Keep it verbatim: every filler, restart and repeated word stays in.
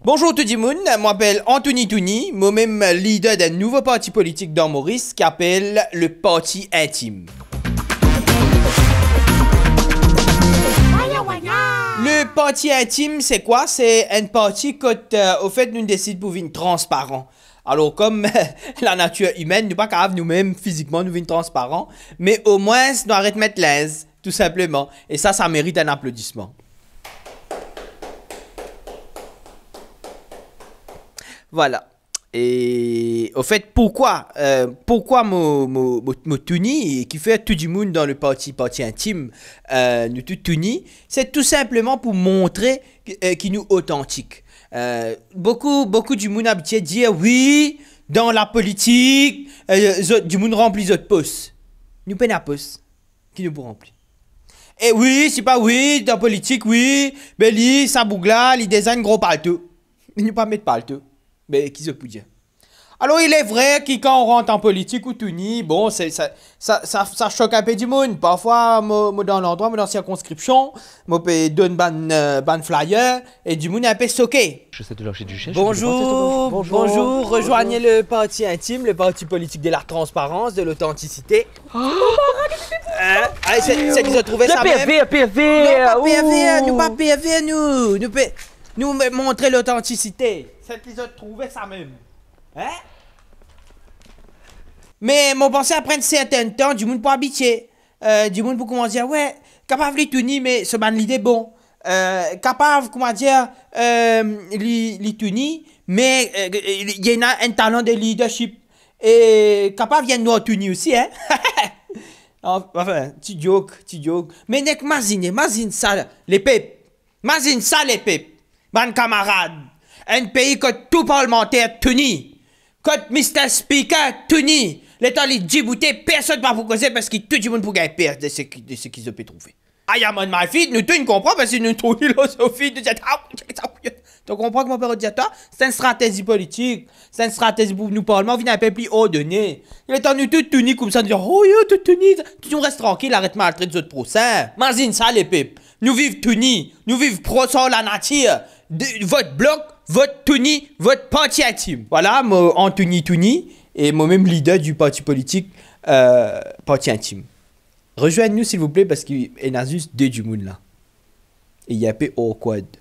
Bonzour tou dimoun, mo apel Anthony Touni, mo mem lider d'enn nouvo parti politik dan Moris ki apel le Parti Intim. Le Parti Intim, se kwa? Se enn parti kot, euh, ofet, nou desid pou vinn transparan. Alor, kom lanatir imenn, nou pa kapav noumem fizikman nou vinn transparan, me omwins nou aret met linz, tou sinpleman. E sa, sa merit enn aplodisman. Vwala. E, ofet, pourkwa, euh, pourkwa mo, mo, mo, mo Touni, e kifer tou dimoun dan le parti, Parti Intim, euh, nou tou Touni, se tou sinpleman pou montre ki, euh, ki nou otantik. Euh, boukou, boukou dimoun abitie dir, wi, dan lapolitik, euh, zot, dimoun ranpli zot pos. Nou pena pos ki nou pou ranpli. E wi, si pa wi, dan politik, wi, be li, sa boug la, li deza enn gro palto. Nou pa met palto. Be ki zot pou dir? Alor, il est vrai ki kan ou rant an politik, ou Touni, bon, se, sa, sa, sa, sa sok enpe dimoun. Parfwa, mo, mo dan landrwa, mo dan sirkonskripsion, mo pe donn bann, euh, bann flyer, e dimoun enpe soke. Je sais de l'orchid du chêne, je ne sais pas si c'est bon. Bonjour, bonjour, bonjour, rejoignez le Parti Intim, le parti politique de la transparence, de l'authenticité. Hein? Ah, se, se ki zot trouve sa mem? Le P V, P V, non, pa P V, ouh. Nou pa P V, nou. Nou pe, nou me-, montre lotantisite. Se ki zot trouve sa mem? Hein? Me mo panse apre enn sertenn tan, dimoun pou abitie. Euh, dimoun pou koumans dir, we, kapav li Touni, me so bann lide bon. Euh, kapav, kouma dir, euh, li, li Touni, me, euh, li ena enn talan de leadership. E kapav li enn nwar Touni osi, hein? An-, anfin, ti joke, ti joke. Me nek mazine, mazinn sa, lepep. Mazinn sa, lepep. Bann kamarad. Enn pei kot tou parlmanter Touni. Kot Mister Speaker Touni. Letan li diboute, personn pa pou koze, parski tou dimoun pou gagn per de seki, de seki zot pe trouve. I am on my feet, nou tou nou konpran, parski nou trouv filozofi, nou dir, ah, sa, to konpran kouma mo pe dir twa? Se enn stratezi politik, se enn stratezi pou nou parlman vinn enn pe pli ordone. Letan nou tou Touni koumsa, nou dir, oh yo, tou Touni, tou nou res trankil, aret maltret zot prosin. Mazinn sa, lepep. Nou viv Touni, nou viv proche ar lanatir. De, vot Blok, vot Touni, vot Parti Intim. Vwala, mo Anthony Touni, e mo mem lider di parti politik, euh, Parti Intim. Rezwenn nou, silvouple, parski ena zis de dimoun la. E li enpe awkward.